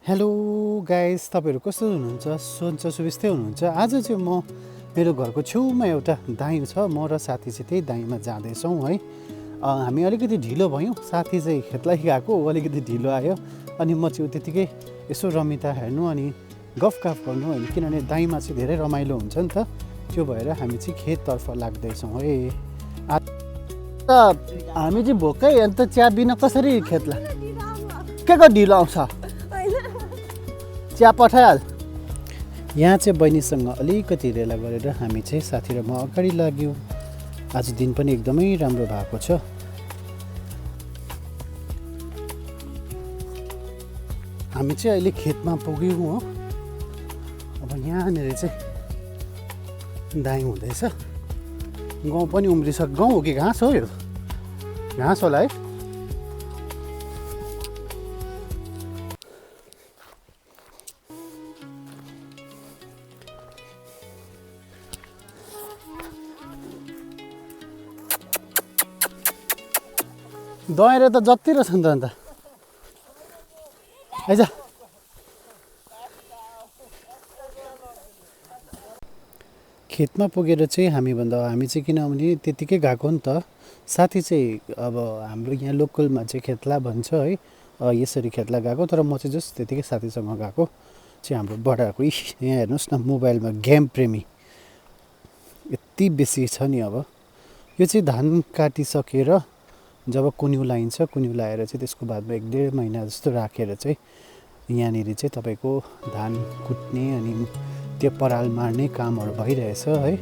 Hello guys, तपाईँहरू कस्तो हुनुहुन्छ? सन्चो सुबिस्तै हुनुहुन्छ? आज चाहिँ म मेरो घरको छेउमा एउटा दाइँ छ, म र साथी चाहिँ त्यही दाइँमा जाँदैछौँ है। हामी अलिकति ढिलो भयौँ, साथी चाहिँ खेतलाई गएको, अलिकति ढिलो आयो। अनि म चाहिँ त्यतिकै यसो रमिता हेर्नु अनि गफगाफ गर्नु होइन, किनभने दाइँमा चाहिँ धेरै रमाइलो हुन्छ नि त। त्यो भएर हामी चाहिँ खेततर्फ लाग्दैछौँ है। हामी चाहिँ भोकै, अन्त चिया बिना कसरी खेतलाई के को ढिलो आउँछ? चिया पठाइहाल। यहाँ चाहिँ बहिनीसँग अलिकति रेला गरेर हामी चाहिँ साथी र म अगाडि लाग्यौँ। आज दिन पनि एकदमै राम्रो भएको छ। हामी चाहिँ अहिले खेतमा पुग्यौँ हो। अब यहाँनिर चाहिँ दाइँ हुँदैछ। गाउँ पनि उम्रिसक्यो। गाउँ हो कि घाँस हो? यो घाँस होला है। दहेर त जति रहेछ नि त अन्त आइज। खेतमा पुगेर चाहिँ हामी चाहिँ किनभने त्यतिकै गएको नि त। साथी चाहिँ अब हाम्रो यहाँ लोकलमा चाहिँ खेतला भन्छ है, यसरी खेतला गएको। तर म चाहिँ जस्ट त्यतिकै साथीसँग गएको चाहिँ हाम्रो बडाको यहाँ हेर्नुहोस् न, मोबाइलमा गेम प्रेमी यति बेसी छ नि। अब यो चाहिँ धान काटिसकेर जब कुन्यु लाइन्छ, कुन्यु लाएर चाहिँ त्यसको बादमा 1-1.5 महिना जस्तो राखेर चाहिँ यहाँनिर चाहिँ तपाईँको धान कुट्ने अनि त्यो पराल मार्ने कामहरू भइरहेछ है।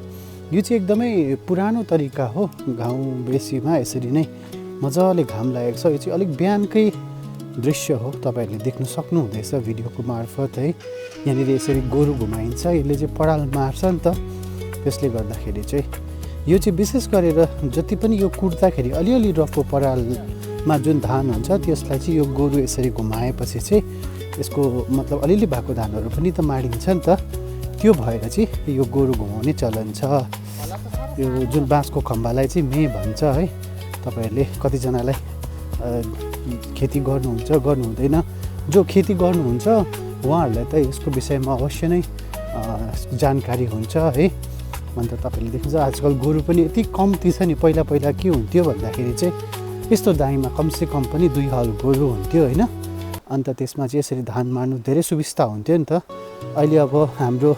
यो चाहिँ एकदमै पुरानो तरिका हो। गाउँ बेसीमा यसरी नै मजाले घाम लागेको छ। यो चाहिँ अलिक बिहानकै दृश्य हो, तपाईँहरूले देख्न सक्नुहुँदैछ भिडियोको मार्फत है। यहाँनिर यसरी गोरु घुमाइन्छ, यसले चाहिँ पराल मार्छ नि त। त्यसले गर्दाखेरि चाहिँ यो चाहिँ विशेष गरेर जति पनि यो कुट्दाखेरि अलिअलि रफको परालमा जुन धान हुन्छ त्यसलाई चाहिँ यो गोरु यसरी घुमाएपछि चाहिँ यसको मतलब अलिअलि भएको धानहरू पनि त माडिन्छ नि त। त्यो भएर चाहिँ यो गोरु घुमाउने चलन छ। यो जुन बाँसको खम्बालाई चाहिँ मे भन्छ है। तपाईँहरूले कतिजनालाई खेती गर्नुहुन्छ गर्नुहुँदैन, जो खेती गर्नुहुन्छ उहाँहरूलाई त यसको विषयमा अवश्य नै जानकारी हुन्छ है। अन्त तपाईँले देख्नुहुन्छ आजकल गोरु पनि यति कम्ती छ नि। पहिला के हुन्थ्यो भन्दाखेरि चाहिँ यस्तो दाइँमा कमसेकम पनि 2 हल गोरु हुन्थ्यो होइन। अन्त त्यसमा चाहिँ यसरी धान मार्नु धेरै सुविस्ता हुन्थ्यो नि त। अहिले अब हाम्रो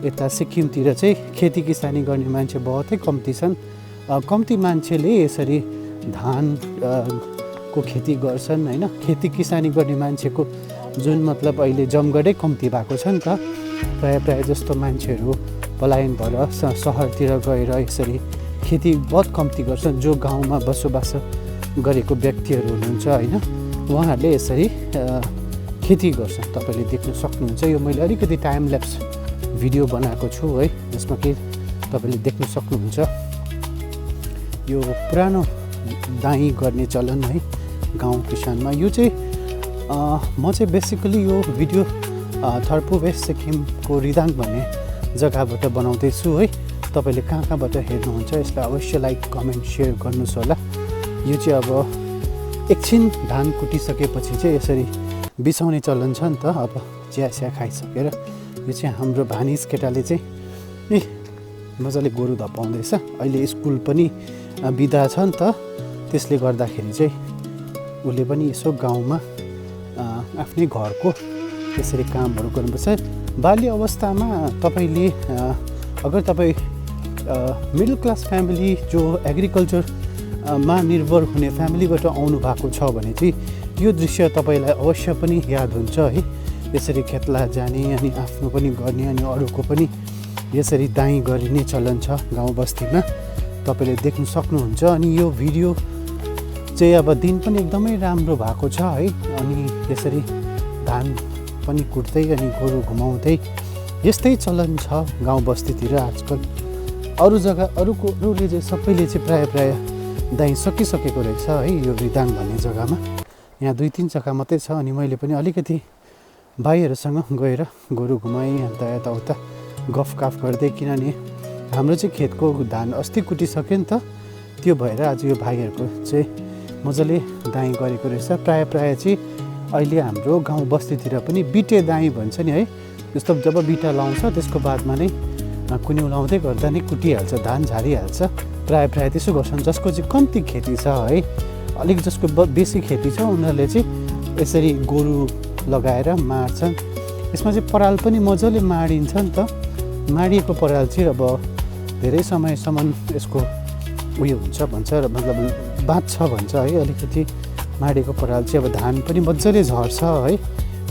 यता सिक्किमतिर चाहिँ खेती किसानी गर्ने मान्छे बहुतै कम्ती छन्। कम्ती मान्छेले यसरी धान को खेती गर्छन् होइन। खेती किसानी गर्ने मान्छेको जुन मतलब अहिले जमघटै कम्ती भएको छ नि त। प्रायः जस्तो मान्छेहरू पलायन भएर सहरतिर गएर यसरी खेती बहुत कम्ती गर्छन्। जो गाउँमा बसोबास गरेको व्यक्तिहरू हुनुहुन्छ होइन, उहाँहरूले यसरी खेती गर्छन्। तपाईँले देख्न सक्नुहुन्छ। यो मैले अलिकति टाइम ल्याप्स भिडियो बनाएको छु है, जसमा कि तपाईँले देख्न सक्नुहुन्छ। यो पुरानो दाइँ गर्ने चलन है गाउँ किसानमा। यो चाहिँ म चाहिँ बेसिकली यो भिडियो थर्पु वेस्ट सिक्किमको रिदाङ भन्ने जग्गाबाट बनाउँदैछु है। तपाईँले कहाँबाट हेर्नुहुन्छ यसलाई अवश्य लाइक कमेन्ट सेयर गर्नुहोस् होला। यो चाहिँ अब एकछिन धान कुटिसकेपछि चाहिँ यसरी बिसाउने चलन छ नि त। अब चिया खाइसकेर यो चाहिँ हाम्रो भानिज केटाले चाहिँ मजाले गोरु धपाउँदैछ। अहिले स्कुल पनि बिदा छ नि त, त्यसले गर्दाखेरि चाहिँ उसले पनि यसो गाउँमा आफ्नै घरको यसरी कामहरू गर्नुपर्छ। बाल्य अवस्थामा तपाईँले अगर तपाईँ मिडल क्लास फ्यामिली जो एग्रिकल्चरमा निर्भर हुने फ्यामिलीबाट आउनु भएको छ भने चाहिँ यो दृश्य तपाईँलाई अवश्य पनि याद हुन्छ है। यसरी खेतला जाने अनि आफ्नो पनि गर्ने अनि अरूको पनि यसरी दाइँ गरिने चलन छ गाउँ बस्तीमा, तपाईँले देख्न सक्नुहुन्छ। अनि यो भिडियो चाहिँ अब दिन पनि एकदमै राम्रो भएको छ है। अनि यसरी धान पनि कुट्दै अनि गोरु घुमाउँदै यस्तै चलन छ गाउँ बस्तीतिर आजकल। अरू जग्गा अरूले चाहिँ सबैले चाहिँ प्रायः दाइँ सकिसकेको रहेछ है यो रिदाङ भन्ने जग्गामा। यहाँ 2-3 जग्गा मात्रै छ। अनि मैले पनि अलिकति भाइहरूसँग गएर गोरु घुमाएँ, अन्त यताउता गफगाफ गर्दै, किनभने हाम्रो चाहिँ खेतको धान अस्ति कुटिसक्यो नि त। त्यो भएर आज यो भाइहरूको चाहिँ मजाले दाइँ गरेको रहेछ। प्रायः चाहिँ अहिले हाम्रो गाउँ बस्तीतिर पनि बिटे दाइँ भन्छ नि है। जस्तो जब बिटा लाउँछ त्यसको बादमा नै कुन्यु लाउँदै गर्दा नै कुटिहाल्छ, धान झारिहाल्छ। प्रायः त्यसो गर्छन्। जसको चाहिँ कम्ती खेती छ है, अलिक जसको बेसी खेती छ उनीहरूले चाहिँ यसरी गोरु लगाएर माड्छन्। यसमा चाहिँ पराल पनि मजाले माडिन्छ नि त। माडिएको पराल चाहिँ अब धेरै समयसम्म यसको उयो हुन्छ भन्छ र मतलब बाँच्छ भन्छ है। अलिकति माडेको पराल चाहिँ अब धान पनि मजाले झर्छ है।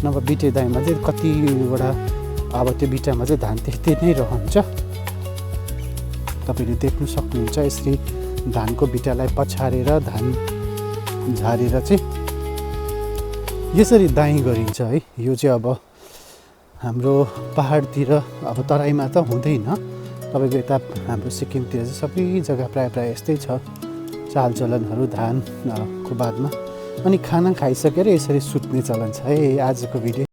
नभए बिटे दाइँमा चाहिँ कतिवटा अब त्यो बिटामा चाहिँ धान त्यस्तै नै रहन्छ। तपाईँले देख्नु सक्नुहुन्छ यसरी धानको बिटालाई पछारेर धान झारेर चाहिँ यसरी दाइँ गरिन्छ है। यो चाहिँ अब हाम्रो पहाडतिर अब तराईमा त हुँदैन, तपाईँको यता हाम्रो सिक्किमतिर चाहिँ सबै जग्गा प्रायः यस्तै छ चालचलनहरू धानको बादमा। अनि खाना खाइसकेर यसरी सुत्ने चलन छ है। आजको भिडियो